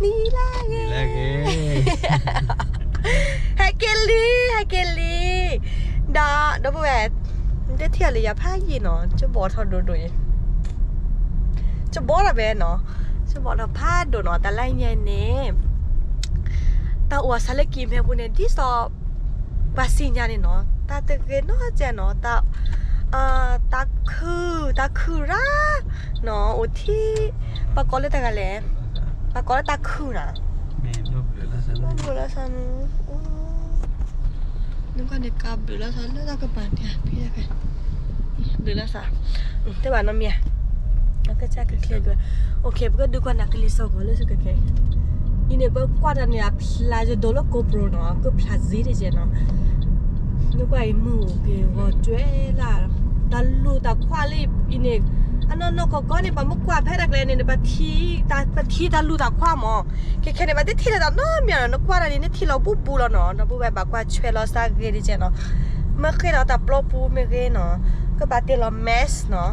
နံၤလၢဂ့ၤ, ဟဲက့ၤလံ, ဟဲက့ၤလံ, ဒီး ဒီပုၢ်ဝဲၢ်, နတထံၣ်အီၤလၢယၤဖးယံာ်နီၤ, ကဘီထီၣ်ဒိၣ်ဒိၣ်အံၤ, ကဘီထီၣ်ဖဲနီၤ, ကဘီထီၣ်ဖးဒိၣ်နီၤ, တၢ်လၢညါန့ၣ် တၢ်အိၣ်အစးလၢကံၢ်မဲပူၤန့ၣ် ဒ်သိး ပှၤစံၣ်ညါန့ၣ်နီၤ, တၢ်တဂ့ၤနီတစဲးနီၤ, တၢ်ခုၣ်, တၢ်ခုၣ်ရၣ်နီၤ, အိၣ်ထံ, ပှၤကိးလၢတၢ်ဂၤလဲၣ်, ပှၤကိးလၢတၢ်ခုၣ်နီၤ, ဘျုးလီၤစၢ်နူ, နကွၢ်န့ၣ် ကါဘျုးလီၤစၢ်လၢတၢ်ကပၤန့ၣ်, ဘျုးလီၤစၢ်, တဘၣ်နီတမံၤဧါ, ကစၢ်ကချ့ကွဲ, ပကဒုးကွၢ်နၤကလံၤစိးကီးလၢစကခဲအံၤန့ၣ် ပကွၢ်တၢ်န့ၣ် အဖျါယဒိးလၢ GoPro နီၤ, ကဖျါစ့တကဲးနီၤ, နကွၢ်အံၤမုၢ်အိၣ်က့ၤဂီၤကွဲလၢ်, တၢ်လူၤတၢ်ခွါလၢအံၤန့ၣ်, အနီၢ်နီၢ်ကီၢ်ကီၢ်န့ၣ် ပှၤမ့ၢ်ကွၢ်ဖဲတၢ်ကျဲန့ၣ် ပထံၣ်တၢ်လူၤတၢ်ခွါမး, ခဲခဲန့ၣ် ပှၤတထံၣ်လၢတၢ်နီတမံၤနီၤ, နကွၢ်တၢ်န့ၣ် နထံၣ်လီၤဘူးဘူးလီၤနီၤ, ဒီပုၢ်ဝဲၢ်ဘၣ်ကွၢ်ဆွဲလီၤစၢ်ဂ့ၤတကဲးနီၤ, မ့ၢ်ဃ့ဒီးတၢ်ပျီပူၤမ့ၢ်ဂ့ၤနီၤ, ကဘၣ်တ့ၢ်လီၤ mask နီၤ,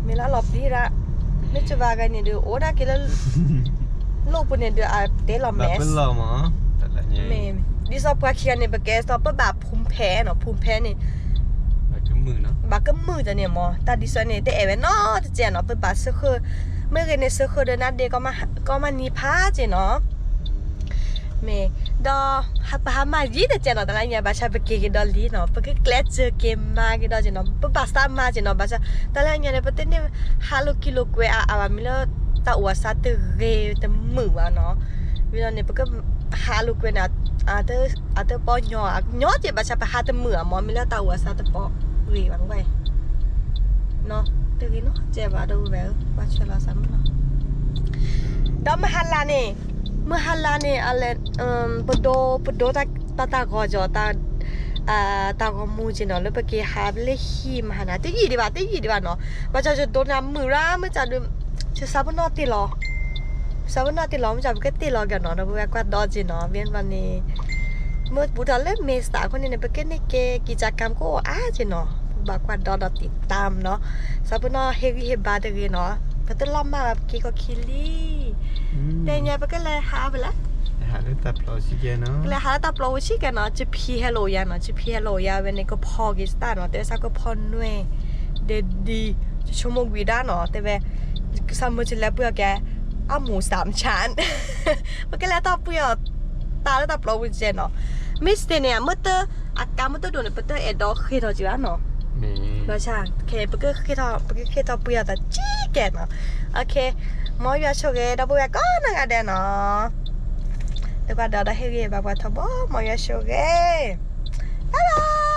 မ့ၢ်လၢအလီၤပျံၤဒၣ်, မ့ၢ်စဘၣ်ဂၤန့ၣ်ဒီး အိၣ်ဒၣ်က့ၤလၢ လိၣ်ပူၤန့ၣ်ဒီးအတ့ၢ်လီၤ mask, မ့ၢ်, ဒ်သိးပှၤခံဂၤန့ၣ် ပကဲသိးပဘၣ်ဖူဖဲနီၤ, ဖူဖဲန့ၣ် ဘၣ်ကမုာ်တန့ၣ်မး, တၢ်ဒ်သိးန့ၣ် တအဲၣ်ဝဲနီတစဲးနီၤ, ပဘၣ်စၢဃၢ, မ့ၢ်ဂ့ၤန့ၣ် စၢဃၢဒီးနါဒ့ ကီမၤနံၤဖးက့ၤနီၤ မ့ၢ်, ဒီး ပဟးမၤယံာ်တကဲးနီၤ, တၢ်လၢညါ ဘၣ်ဆၣ်ပက့ၤက့ၤဒီးလံနီၤ, ပကကျဲးစၢးက့ၤမၤက့ၤဒီးက့ၤနီၤ, ပဘၣ်စးမၤက့ၤနီၤ, ဘၣ်ဆၣ် တၢ်လၢညါန့ၣ် ပတန့ၢ်ဟးလိာ်ကံလိာ်ကွဲအါအါဘၣ်, မ့ၢ်လၢတၢ်အိၣ်အစးတဂ့ၤတမုာ်ဘၣ်နီၤ, ဝံၤဒီးန့ၣ် ပကဟးလိာ်ကွဲန့ၣ် အတပီညီ, ညီက့ၤ ဘၣ်ဆၣ်ပဟးတမုာ်အမး, မ့ၢ်လၢတၢ်အိၣ်အစးတပီဂ့ၤဘၣ်, တဂ့ၤနီတစဲးဘၣ် ဒီပုၢ်ဝဲၢ်ဧၢ, ကွၢ်ဆွဲလီၤစးမုၢ်နီၤ ဒီးမဟါလၢ်န့ၣ်, မဟါလၢ်န့ၣ် အလဲၤ, ပဒိ, ပဒိတၢ်တၢ်ဂီၤကီၤ, တၢ်ဂီၤမူက့ၤနီၤ, လၢပက့ၤဟးလၢဟံၣ်မဟါနၤ, တယံာ်ဒံးဘၣ်, တယံာ်ဒံးဘၣ်နီၤ, ဘၣ်ဆၣ်ယဒိးန့ၢ်မုာ်ရၣ်, မ့ၢ်စးဒုး, ယစးပနီၣ်တ့ၢ်လီၤ, စးပနီၣ်တ့ၢ်လီၤ, မ့ၢ်စးပကတ့ၢ်လီၤက့ၤနီၤ, ဒီပုၢ်ဝဲၢ်ကွၢ်ဒီက့ၤနီၤ, ဘၣ်န့ၣ်, မ့ၢ်ဘူးထီၣ်လၢ Mesa အဃိန့ၣ်န့ၣ် ပကန့ၢ်က့ၤ ကံၣ်စၢ်ကၣ်ကအိၣ်အါက့ၤနီၤ, ဘၣ်ကွၢ်ဒီဒီးတံၢ်တၢ်နီၤ, စးပနီၣ်ဟ့ၣ်ဂံၢ်ဟ့ၣ်ဘါတဂ့ၤနီၤ, ပတလီၤမၢ်ဘၣ် ပက့ၤကီၢ်ခံလံ, တဲညါပကလဲၤဟးဖဲလဲၣ်, ကလဲၤဟးလၢတၢ်ပျီပူၤဆံးကဲနီၤ, ကဖံးဟဲလီၤယၤနီၤ, ကဖံးဟဲလီၤယၤဝဲန့ၣ် ကဖီက့ၤစတၢ်နီၤ, တဲစၢ်ကဖီနွဲၣ်, ဒီးဒ်, ယဆိကမိၣ်ဝံၤဒၣ်နီၤ, တဲဝဲ, စးမုၢ်ကလဲၤပှ့ၤအီၤကဲ, အမူၤစၢ်မဆါ ပကလဲၤတၢ်ပှ့ၤအီၤ, တၢ်လၢတၢ်ပျီပူၤကဲနီၤ, မ့ၢ်စတ့န့ၣ် အမ့ၢ်တ, အကါမ့ၢ်တဒိၣ်န့ၣ် ပတအဲၣ်ဒိးဃ့ထီၣ်က့ၤဘၣ်နီၤ, ဘၣ်ဆၣ်, ခဲ ပကဃ့ထီၣ်, ပကဃ့ထီၣ်ပှ့ၤအီၤသးကံကဲနီၤ, မ်ယွၤဆိၣ်ဂ့ၤဒီပုၢ်ဝဲၢ်ကိးနီၢ်ဂၤဒဲးနီၤ, လၢပှၤဒီးဒီးဟ့ၣ်ဂံၢ်ဟ့ၣ်ဘါပှၤထီဘိ, မ်ယွၤဆိၣ်ဂ့ၤ, bye bye.